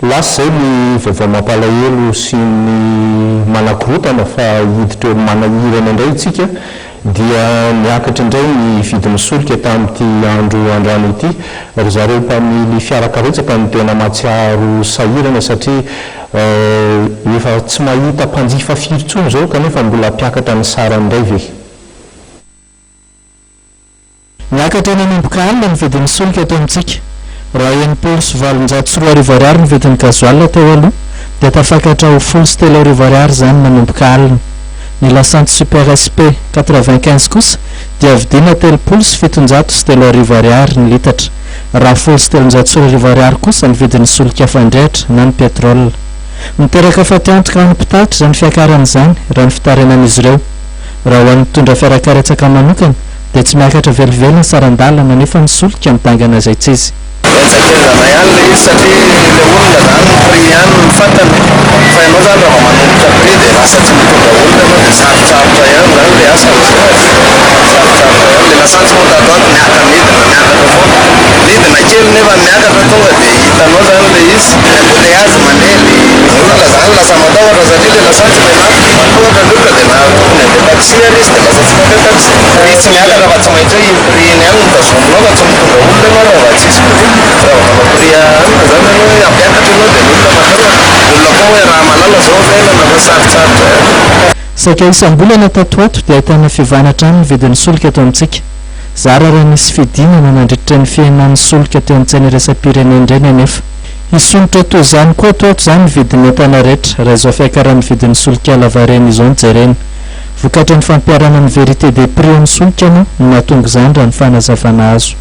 Lasa izay ny vaovao mampalahelo sy ny manakorotana fa hiditra eo amin'ny manahirana indray isika dia niakatra indray ny vidin'ny solika tamin'ity andro androany ity. Ry zareo mpamily fiarakaretsaka no tena mahatsiaro sahirana satria efa tsy mahita mpanjifa firy intsony izao kanefa mbola hampiakatra ny sarany indray ve? Niakatra nanomboka alina ny vidin'ny solika eto amintsika. Raha 2060 ariary ny vidin'ny gasoil teo aloha dia tafakatra ho 2010 ariary izany nanomboka alina. Ny lasantsy super SP 95 kosa dia vidiana 3730 ariary ny litatra, raha 2010 ariary kosa ny vidin'ny solika fandrehitra na ny pétrole. Miteraka fatiantoka ho an'ny mpitatitra izany fiakarana izany raha ny fitarainan'izy ireo. Raha ho an'ny mpitondra fiarakaretsaka manokana dia tsy miakatra velively ny saran-dalana nefa ny solika midangana izay tsy izy. Henjakenjana ihany ilay izy satria ilay olona izany ny prix ihany no fantany fa ianao izany raha vao manomboka prix dia lasa tsy mitondra olona ianao dia sarotsarotra ihany izany ilay asa amin'izay e, sarotsarotra ihany, ilay lasantsy moa tato ato miaka-midina miakatra foana, midina kely nefa miakatra tonga dia hitanao izany ilay izy, ny embouteillage manely, ny olona izany lasa matahotra satria ilay lasantsy miha lafo, matahotra ny olona dia na tokony handeha taxi ary izy dia lasa tsy mandeha taxi. Prix tsy miakatra fa tsy maintsy hoe iny prix iny ihany no tazominao fa tsy mitondra olona ianao raha vao tsisy prix. Raha vao manao prix anona zany ianao hoe hampiakatra ianao dia ny olona matahotra. Ny olona koa hoe raha mahalala zao ny fiainana fa sarotsarotra ihany. Saika isam-bolana tato ho ato dia ahitana fiovana hatrany ny vidin'ny solika eto amintsika. Zara raha nisy fidinana nandritra ny fihenan'ny solika teo amin'ny tsena iraisam-pirenena ireny anefa. Hisondrotra toy izany koa ato ho ato izany ny vidin'ny entana rehetra raha izao fiakaran'ny vidin'ny solika lavareny izao no jerena. Vokatry ny fampiharana ny vérité des prix amin'ny solika moa no nahatonga izany raha ny fanazavana azo.